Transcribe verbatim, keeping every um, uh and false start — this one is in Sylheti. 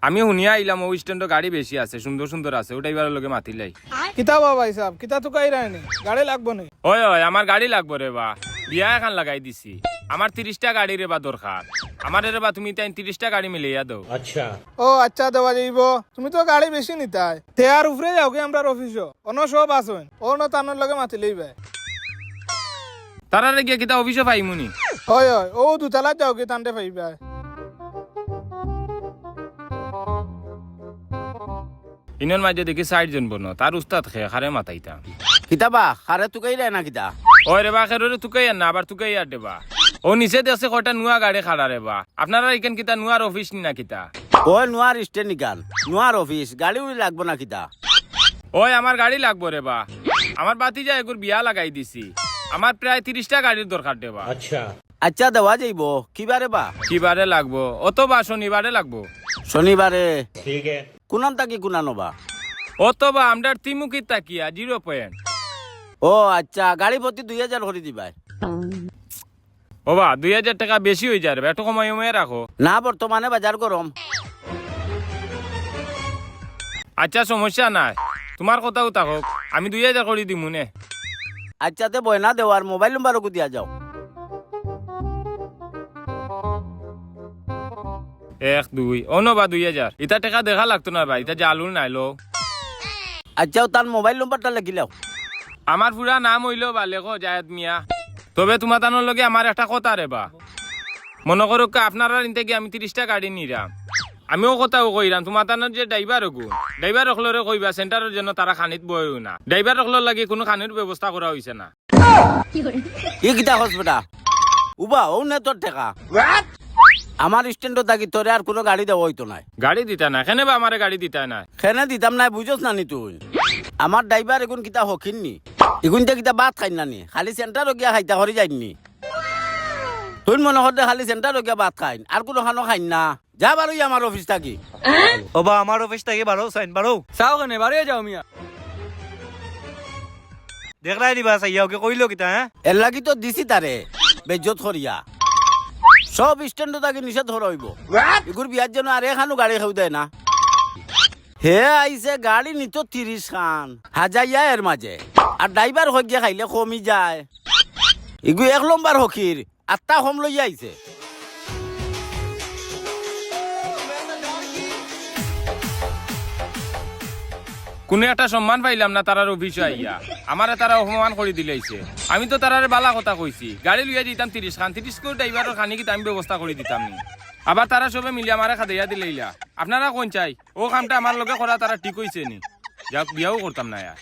আমি হুনিয়া আইলাম অউ স্ট্যান্ডো গাড়ি বেশি আছে, সুন্দর সুন্দর আছে, অউ ড্রাইভারর লগে মাতিলাই। কিতা বা ভাইসাব, কিতা তুকাইরায়নি? গাড়ি লাগবো নি? অয় অয়, আমার গাড়ি লাগবো রেবা, বিয়া এখান লাগাই দিছি। আমার তিরিশটা গাড়ি রেবা দরকার। আমারে রেবা তুমি তাইন তিরিশটা গাড়ি মিলাইয়া দেও। আচ্ছা। ও আচ্ছা, দেওয়া যাইবো। তুমি তো গাড়ি বেশি নিতায়। তে আর উপরে যাওগি আমরার অফিসো, অনো সব আছইন, অনো তানর লগে মাতিলাইবায়। তারারে গিয়া কিতা অফিসো পাইমুনি? অয় অয়, অউ দুতলাত যাওগি, তানরে পাইবায়। ইনর মাঝে দেখি চাইরজন বনো, তার উস্তাদ খে, কারে মাতাইতাম। কিতা বা, কারে তুকাইরায় না কিতা? অয় রেবা, কেউরে তুকাইয়ার না, আবার তুকাইয়ার দেবা। অউ নিচে দেখছি কয়টা নুয়া গাড়ি খাড়া রেবা। আপনারার ইখান কিতা নুয়ার অফিস নি না কিতা? অয় নুয়ার স্ট্যান্ড ইখান, নুয়ার অফিস, গাড়ি উড়ি লাগবো না কিতা? অয় আমার গাড়ি লাগবো রেবা। আমার ভাতিজা এগুর বিয়া লাগাই দিছি। আমার প্রায় তিরিশটা গাড়ির দরকার রেবা। আচ্ছা। আচ্ছা, দেওয়া যাইবো। কিবারে বা? কিবারে লাগবো? অথবা শনিবারে লাগবো। শনিবারে? ঠিক আছে। কুনান থাকি কুনানো বা? অথবা আমরার তিমুকি থাকিয়া জিরো পয়েন্ট। ও আচ্ছা, গাড়ি প্রতি দুই হাজার করি দিবায়। ও বা, দুই হাজার টেকা বেশি অইযায় রেবা, একটু কমাই কমাই রাখো। না, বর্তমানে বাজার গরম। আচ্ছা, সমস্যা নাই, তুমার কথাউ থাকউক, আমি দুই হাজার করি দিমুনে। আচ্ছা, তে বয়না দেওয়ার মোবাইল নাম্বার ওগু দিয়া যাও। এক, দুই, অনো বা দুই হাজার। ইতা টেকা দেখা লাগতো না বা, ইতা জালুল নাইলো। আচ্ছা, অউ তান মোবাইল নাম্বারটা লেখিলাও। আমার পুরা নাম অইলো বা, লেখো জায়েদ মিয়া। তবে তুমাতানর লগে আমার একটা কথা রেবা। মনো করউক্কা, আপনারার ইন থাকি আমি তিরিশটা গাড়ি নিরাম। আমি অউ কথাউ কইরাম, তুমাতানর যে ড্রাইভার ওগু, ড্রাইভার অকলরে কইবা সেন্টারো যেন তারা খানিত বয়উ না। ড্রাইভার অকলর লাগি কুনু খানির ব্যবস্থা করা অইছে না। ই কিতা কস বেটা? উবা, অউ নে তোর টেকা। আমার স্ট্যান্ডো থাকি তোরে আর কুনু গাড়ি দেওয়া অইতো নায়। গাড়ি দিতা না? কেনে বা আমারে গাড়ি দিতা না? কেনে দিতাম নায়, বুঝস না নি তুই? আমার ড্রাইভার ইগুন কিতা হকির নি? ইগুইন্তে কিতা ভাত খাইন না নি? খালি সেন্টারো গিয়া খাইতা করি যাইন নি? তুই মনো করতে খালি সেন্টারো গিয়া ভাত খাইন, আর কুনুখানো খাইন না? যা বারই আমার অফিস থাকি। ও বা, আমার অফিস থাকি বারও চাইন, বারও। চাও কেনে? বারইয়া যাও মিয়া। দেখরায় নি বা চাইয়া, ওকে কইলো কিতা, হ্যাঁ? এরলাগি তো দিছি তারে, বেইজ্জত করিয়া। সব স্ট্যান্ডো থাকি নিষেধ করা অইবো। ইগুর বিয়ার যেন আর এখানো গাড়ি কেউ দেয় না। হে আইছে গাড়ি নিতো তিরিশ খান, হাজাইয়া এর মাঝে। আর ড্রাইভার কই গিয়া খাইলে কমি যায়। ইগু এক নম্বর হকির, আত্তা কম লইয়া আইছে। কুনু একটা সম্মান পাইলাম না তারার অফিসো আইয়া। আমারে তারা অপমান করি দিলাইছে। আমি তো তারারে বালা কথা কইছি। গাড়ি লইয়া যাইতাম তিরিশ খান, তিরিশ করে ড্রাইভারর খানি কিতা আমি ব্যবস্থা করি দিতাম নি। আবার তারা সবে মিলি আমারে খাদাইয়া দিলাইলা। আপনারা কইন চাই, অউ কামটা আমার লগে করা তারা ঠিক অইছে নি? যাউক, বিয়াও করতাম না আর।